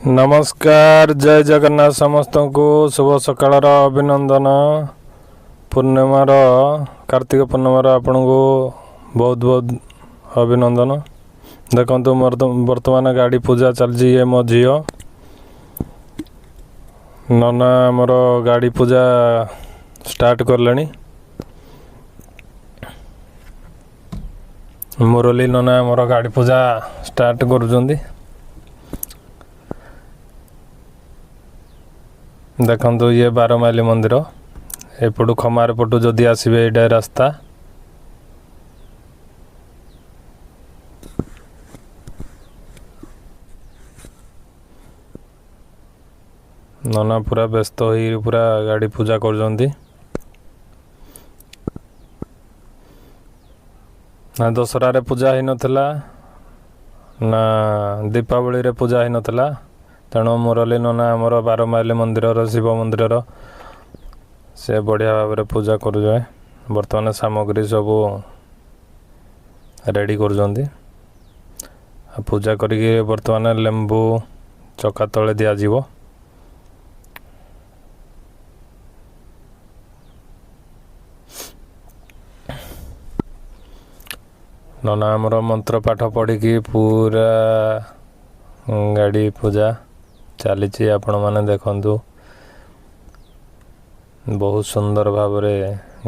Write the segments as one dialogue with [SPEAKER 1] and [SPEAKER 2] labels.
[SPEAKER 1] ନମସ୍କାର, ଜୟ ଜଗନ୍ନାଥ। ସମସ୍ତଙ୍କୁ ଶୁଭ ସକାଳର ଅଭିନନ୍ଦନ। ପୂର୍ଣ୍ଣିମାର, କାର୍ତ୍ତିକ ପୂର୍ଣ୍ଣିମାର ଆପଣଙ୍କୁ ବହୁତ ବହୁତ ଅଭିନନ୍ଦନ। ଦେଖନ୍ତୁ, ବର୍ତ୍ତମାନ ଗାଡ଼ି ପୂଜା ଚାଲିଛି। ଇଏ ମୋ ଝିଅ। ନନା ଆମର ଗାଡ଼ି ପୂଜା ଷ୍ଟାର୍ଟ କଲେଣି। ମୁରଲୀ ନନା ଆମର ଗାଡ଼ି ପୂଜା ଷ୍ଟାର୍ଟ କରୁଛନ୍ତି। ଦେଖନ୍ତୁ, ଇଏ ବାରମାଇଲି ମନ୍ଦିର। ଏପଟୁ ଖମାର ପଟୁ ଯଦି ଆସିବେ, ଏଇଟା ରାସ୍ତା। ନନା ପୁରା ବ୍ୟସ୍ତ ହେଇ ପୁରା ଗାଡ଼ି ପୂଜା କରୁଛନ୍ତି। ନା ଦଶହରାରେ ପୂଜା ହେଇନଥିଲା, ନା ଦୀପାବଳିରେ ପୂଜା ହେଇନଥିଲା। ତେଣୁ ମୁରଲୀ ନନା ଆମର ବାରମାଇଲି ମନ୍ଦିରର, ଶିବ ମନ୍ଦିରର, ସେ ବଢ଼ିଆ ଭାବରେ ପୂଜା କରୁଯାଏ। ବର୍ତ୍ତମାନ ସାମଗ୍ରୀ ସବୁ ରେଡ଼ି କରୁଛନ୍ତି ଆଉ ପୂଜା କରିକି ବର୍ତ୍ତମାନ ଲେମ୍ବୁ ଚକା ତଳେ ଦିଆଯିବ। ନନା ଆମର ମନ୍ତ୍ର ପାଠ ପଢ଼ିକି ପୁରା ଗାଡ଼ି ପୂଜା ଚାଲିଛି। ଆପଣମାନେ ଦେଖନ୍ତୁ, ବହୁତ ସୁନ୍ଦର ଭାବରେ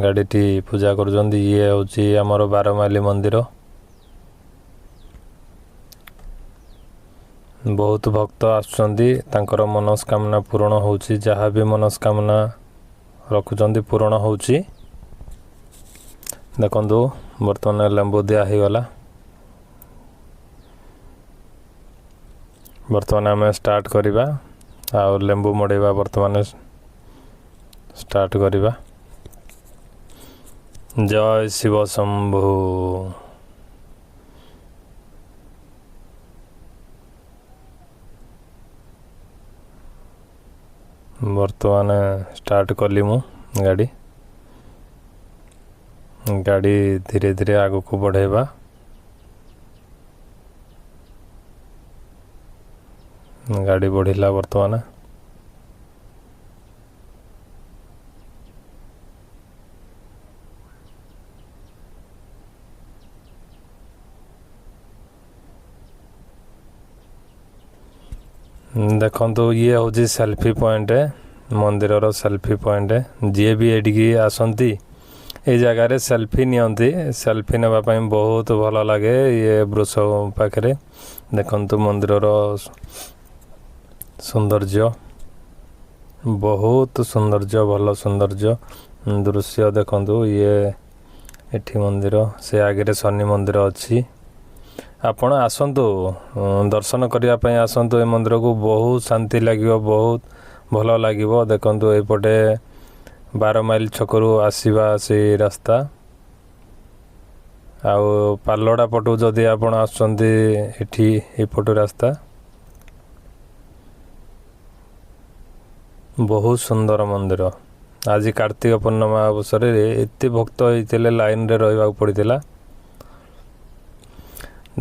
[SPEAKER 1] ଗାଡ଼ିଟି ପୂଜା କରୁଛନ୍ତି। ଇଏ ହେଉଛି ଆମର ବାରମାଇଲି ମନ୍ଦିର। ବହୁତ ଭକ୍ତ ଆସୁଛନ୍ତି, ତାଙ୍କର ମନସ୍କାମନା ପୂରଣ ହେଉଛି। ଯାହା ବି ମନସ୍କାମନା ରଖୁଛନ୍ତି, ପୂରଣ ହେଉଛି। ଦେଖନ୍ତୁ, ବର୍ତ୍ତମାନ ଲେମ୍ବୁ ଦିଆ ହେଇଗଲା। ବର୍ତ୍ତମାନ ଆମେ ଷ୍ଟାର୍ଟ କରିବା ଆଉ ଲେମ୍ବୁ ମଡ଼େଇବା ବର୍ତ୍ତମାନ ଷ୍ଟାର୍ଟ କରିବା। ଜୟ ଶିବ ଶମ୍ଭୁ। ବର୍ତ୍ତମାନ ଷ୍ଟାର୍ଟ କଲି ମୁଁ ଗାଡ଼ି। ଗାଡ଼ି ଧୀରେ ଧୀରେ ଆଗକୁ ବଢ଼େଇବା। ଗାଡ଼ି ବଢ଼ିଲା ବର୍ତ୍ତମାନ। ଦେଖନ୍ତୁ, ଇଏ ହେଉଛି ସେଲ୍ଫି ପଏଣ୍ଟ, ମନ୍ଦିରର ସେଲ୍ଫି ପଏଣ୍ଟ। ଯିଏ ବି ଏଇଠିକି ଆସନ୍ତି, ଏଇ ଜାଗାରେ ସେଲ୍ଫି ନିଅନ୍ତି। ସେଲ୍ଫି ନେବା ପାଇଁ ବହୁତ ଭଲ ଲାଗେ। ଇଏ ବୃଷଭ ପାଖରେ ଦେଖନ୍ତୁ, ମନ୍ଦିରର ସୌନ୍ଦର୍ଯ୍ୟ, ବହୁତ ସୌନ୍ଦର୍ଯ୍ୟ, ଭଲ ସୌନ୍ଦର୍ଯ୍ୟ ଦୃଶ୍ୟ ଦେଖନ୍ତୁ। ଇଏ ଏଠି ମନ୍ଦିର, ସେ ଆଗରେ ଶନି ମନ୍ଦିର ଅଛି। ଆପଣ ଆସନ୍ତୁ, ଦର୍ଶନ କରିବା ପାଇଁ ଆସନ୍ତୁ ଏ ମନ୍ଦିରକୁ। ବହୁତ ଶାନ୍ତି ଲାଗିବ, ବହୁତ ଭଲ ଲାଗିବ। ଦେଖନ୍ତୁ, ଏପଟେ 12 ମାଇଲ ଛକରୁ ଆସିବା ସେଇ ରାସ୍ତା। ଆଉ ପାଲଡ଼ା ପଟୁ ଯଦି ଆପଣ ଆସୁଛନ୍ତି, ଏଠି ଏପଟୁ ରାସ୍ତା। ବହୁତ ସୁନ୍ଦର ମନ୍ଦିର। ଆଜି କାର୍ତ୍ତିକ ପୂର୍ଣ୍ଣିମା ଅବସରରେ ଏତେ ଭକ୍ତ ହେଇଥିଲେ, ଲାଇନରେ ରହିବାକୁ ପଡ଼ିଥିଲା।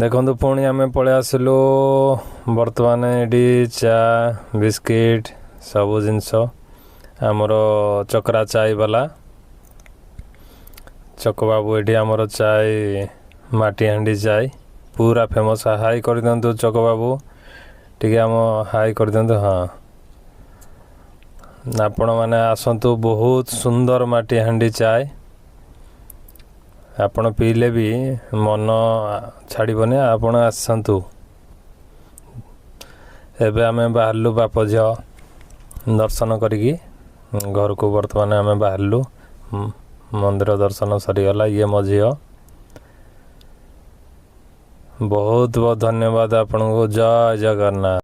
[SPEAKER 1] ଦେଖନ୍ତୁ, ପୁଣି ଆମେ ପଳେଇ ଆସିଲୁ। ବର୍ତ୍ତମାନ ଏଠି ଚା, ବିସ୍କିଟ୍ ସବୁ ଜିନିଷ। ଆମର ଚକରା ଚାଇ ବାଲା ଚକବାବୁ, ଏଠି ଆମର ଚାଇ, ମାଟି ହାଣ୍ଡି ଚାଇ ପୁରା ଫେମସ୍। ହାଇ କରିଦିଅନ୍ତୁ ଚକବାବୁ, ଟିକେ ଆମ ହାଇ କରିଦିଅନ୍ତୁ। ହଁ, ଆପଣମାନେ ଆସନ୍ତୁ, ବହୁତ ସୁନ୍ଦର ମାଟି ହାଣ୍ଡି ଚାଏ। ଆପଣ ପିଇଲେ ବି ମନ ଛାଡ଼ିବନି। ଆପଣ ଆସନ୍ତୁ। ଏବେ ଆମେ ବାହାରିଲୁ, ବାପ ଝିଅ ଦର୍ଶନ କରିକି ଘରକୁ ବର୍ତ୍ତମାନ ଆମେ ବାହାରିଲୁ। ମନ୍ଦିର ଦର୍ଶନ ସରିଗଲା। ଇଏ ମୋ ଝିଅ। ବହୁତ ବହୁତ ଧନ୍ୟବାଦ ଆପଣଙ୍କୁ। ଜୟ ଜଗନ୍ନାଥ।